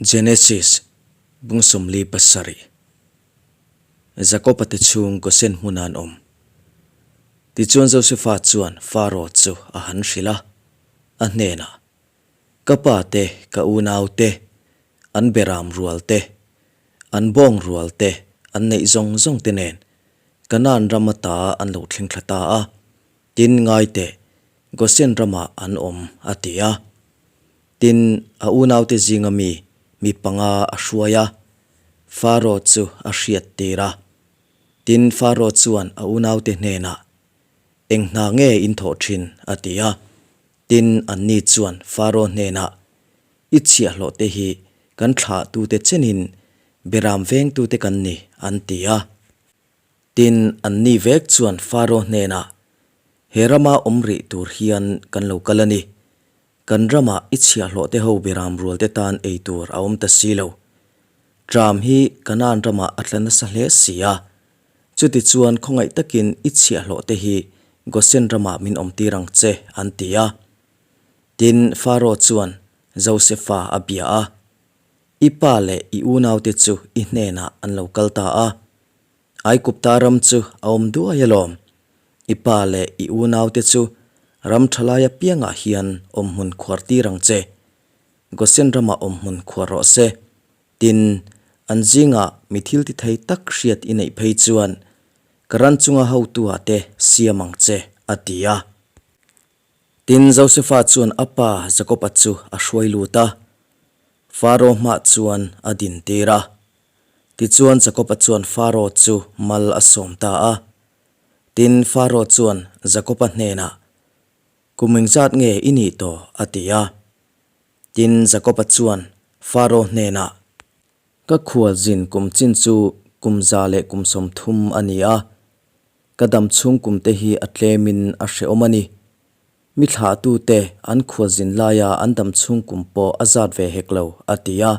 Genesis, bung 47. Jakoba te chhung Gosen hmuna an awm. Tichuan Josefa chuan Faro chu a han hrilh a, a hnenah, Ka pa te, ka unau te, an beram rual te, an bawng rual te, an neih zawng zawng te nen Kanaan ram ata an lo thleng thla ta a, tin ngai teh, Gosen ramah an awm, a ti a. Tin, a unaute zinga mi mi panga a hruai a, Faro chu a hriat tir a. Tin, Faro chuan a unaute hnenah, Eng hna nge in thawh thin? a ti a. Tin, anni chuan Faro hnenah, I chhiahhlawhte hi kan thlahtute chenin beram vengtute kan ni, an ti a. Tin, anni vek chuan Faro hnenah, He rama awm rih tur hian kan lo kal a ni. Kan ramah i chhiahhlawhte ho beram rualte tan ei tur a awm ta si lo. Tram hi Kanaan ramah a tla nasa hle si a. Chutichuan khawngaih takin i chhiahhlawhte hi Gosen ramah min awmtir ang che, an ti a. Tin, Faro chuan Josefa a bia a, I pa leh i unaute chu i hnenah an lo kal ta a. Aigupta ram chu a awm duai alawm. I pa leh i unaute chu ram tha lai apiangah hian awmhmun khuar tir ang che. Gosen ramah awmhmun khuar rawh se. Tin, an zingah mi thil ti thei tak hriat i neih phei chuan ka ran chunga hotuah te siam ang che, a ti a. Tin, Josefa chuan a pa Jakoba chu a hruai lut a, Faro hmah chuan a dintir a. Tichuan Jakoba chuan Faro chu mal a sawm ta a. Tin, Faro chuan Jakoba hnenah, Kum engzat nge i nih tawh? a ti a. Tin, Jakoba chuan Faro hnenah, Ka khualzin kum chin chu kum 130 a ni a, ka dam chhung kum te hi a tlemin a hrehawm a ni. Mi thlahtute an khualzin laia an dam chhung kum pawh a zat ve hek lo, a ti a.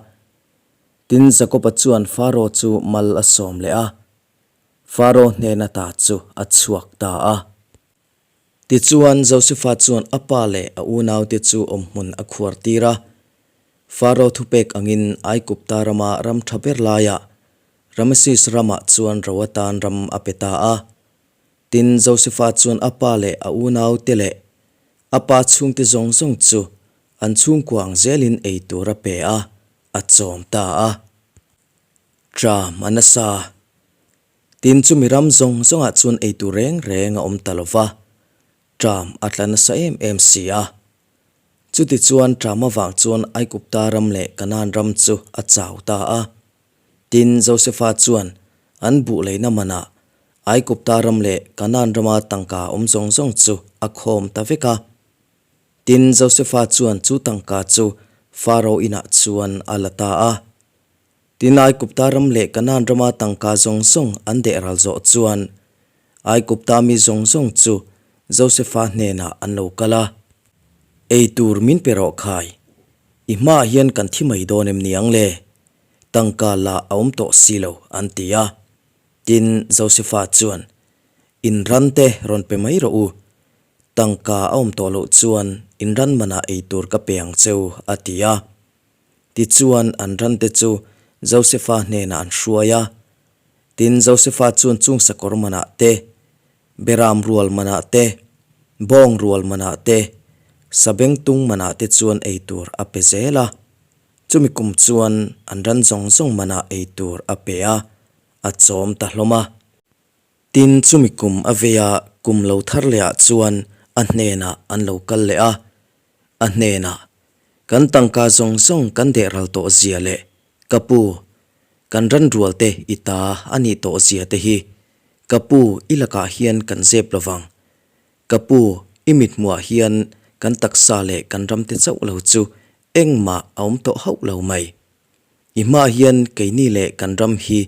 Tin, Jakoba chuan Faro chu mal a sawm leh a, Faro hnena ta chu a chhuak ta a. Tichuan, Josefa chuan a pa leh a unaute chu awmhmun a khuar tir a. Faro thupek angin Aigupta rama ram tha ber laiah Rameses ramah chuan ro atan ram a pe ta a. Tin, Josefa chuan a pa leh a unaute leh a pa chhungte zawng zawng chu an chhungkua ang zelin ei tur a pe a. a chawm ta a. Tram a nasa. Tin chumi ram zawng zawngah chuan eitur reng reng a awm ta lo va, tram a tla nasa em em si a. Chutichuan tram avang chuan Aigupta ram leh Kanaan ram chu a chau ta a. Tin Josefa chuan an buh leina manah Aigupta ram leh Kanaan rama tangka awm zawng zawng chu a khawm ta vek a. Tin, Josefa chuan chu tangka chu Faro inah chuan a la ta a. Tin, Aigupta ram leh Kanaan rama tangka zawng zawng an deh ral zawh chuan Aigupta mi zawng zawng chu Josefa hnenah an lo kal a, Ei tur min pe rawh khai, i hmaah hian kan thi mai dawn em ni ang le? Tangka lah a awm tawh si lo, an ti a. Tin, Josefa chuan, In rante rawn pe mai rawh u, Tangka a awm tawh loh chuan in ran manah ei tur ka pe ang cheu, a ti a. Tichuan an rante chu Josefa hnenah an hruai a. Tin, Josefa chuan chung sakawr manah te, beram rual manah te, bawng rual manah te, sabengtung manah te chuan ei tur a pe zel a. Chumi kum chuan an ran zawng zawng manah ei tur a pe a, a chawm ta hlawm a. Tin, chumi kum a vei a, kum lo thar leh ah chuan a hnenah an lo kal leh a. A hnenah, Kan tangka zawng zawng kan deh ral tawh zia leh ka pu, kan ran rual te i ta a nih tawh zia te hi ka pu i lakah hian kan zep lo vang. Ka pu, i mithmuhah hian kan taksa leh kan ram te chauh lo chu engmah a awm tawh hauh lo mai. I hmaah hian keini leh kan ram hi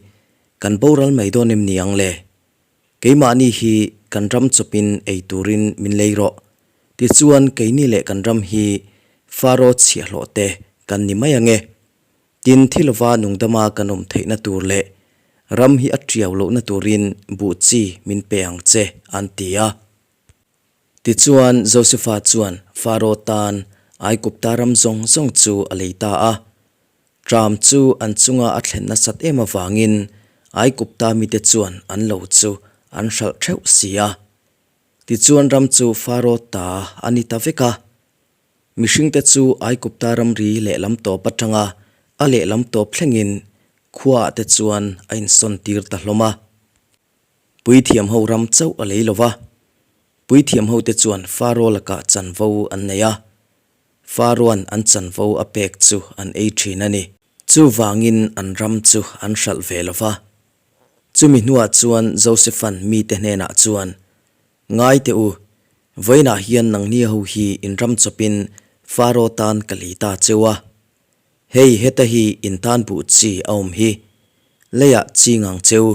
kan boral mai dawn em ni ang le? Keimahni hi kan ram chawpin ei turin min lei rawh. Tichuan keini leh kan ram hi Faro chhiahhlawh te kan ni mai ange. Tin, thi lova nungdama kan awm theihna tur leh ram hi a tiau lohna turin buh chi min pe ang che, an ti a. Tichuan, Josefa chuan Faro tan Aigupta ram zawng zawng chu a lei ta a. Ṭam chu an chunga a thlen nasat em avangin Aigupta mite chuan an lo chu an hralh ṭheuh si a. Tichuan ram chu Faro ta a ni ta vek a. Mihringte chu Aigupta ramri lehlam tawp aṭanga a lehlam tawp thlengin khuaah te chuan a insawntir ta hlawm a. Puithiam ho ram chauh a lei lo va, puithiam hote chuan Faro lakah chanvo an nei a, Faroan an chanvo a pek chu an ei thin a ni. Chuvangin an ram chu an hralh ve lo va. Chumi hnuah chuan Josephan mite hnenah chuan, Ngai teh u, vawiinah hian nangni ho hi in ram chawpin Faro tan ka lei ta cheu a. Hei heta hi in tan buh chi a awm hi, leiah chi ngang cheu.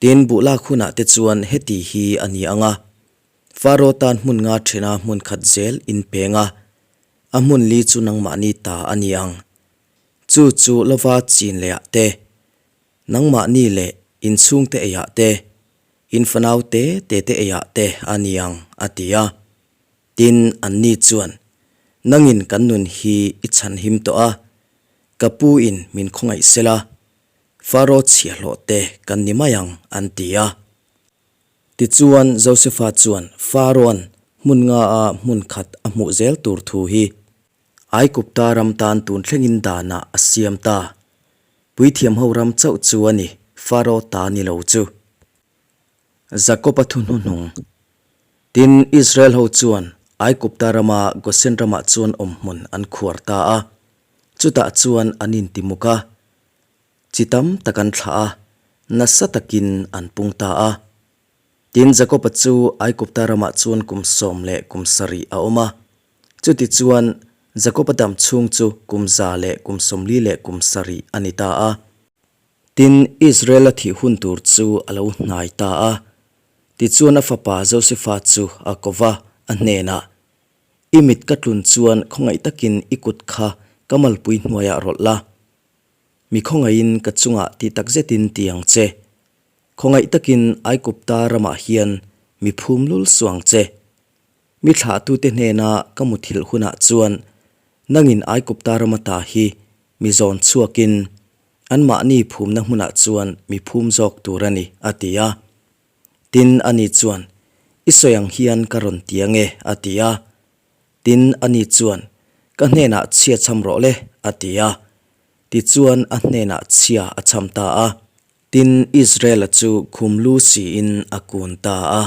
Tin, buh lak hunah te chuan heti hi a ni ang a, Faro tan hmun nga thena hmun khat zel in peng a, a hmun li chu nangmahni ta a ni ang. Chu chu lova chin lehah te, nangmahni leh in chhungte eiah te, in fanau te te te eiah te a ni ang, a ti a. Tin, anni chuan, Nangin kan nun hi i chhanhim tawh a, ka pu in min khawngaih sela, Faro chhiahhlawh te kan ni mai ang, an ti a. Tichuan, Josefa chuan Faroan hmun nga a hmun khat a hmuh zel tur thu hi Aigupta ram tan tun thlengin danah a siam ta. Puithiam ho ram chauh chu a ni, Faro ta ni lo chu. Jakob-a thu hnuhnung. Tin, Israel ho chuan Aigupta rama Gosen ramah chuan awmhmun an khuar ta a, chutah chuan an intimuk a, chi tam tak an thlah a, nasa takin an pung ta a. Tin, Jakob-a chu Aigupta ramah chuan kum 17 a awm a, chutichuan Jakob-a dam chhung chu kum 147 a ni ta a. Tin, Israel-a thih hun tur chu a lo hnai ta a. Tichuan a fapa Josefa chu a ko va, a hnenah, I mit ka tlun chuan khawngaih takin i kut kha ka malpui hnuaiah rawlh la. Mi khawngaihin ka chungah tih tak zetin ti ang che. Khawngaih takin Aigupta ramah hian mi phum lul suh ang che. Mi thlahtute hnena ka muthilh hunah chuan nangin Aigupta rama ta hi mi zawn chhuakin anmahni phumna hmunah chuan mi phum zawk tur a ni, a ti a. Tin, ani chuan, I sawi ang hian ka rawn ti ange, a ti a. Tin, ani chuan, Ka hnenah chhia chham rawh le, a ti a. Tichuan, a hnenah chhia a chham ta a. Tin, Israela chu khum lu siin a kun ta a.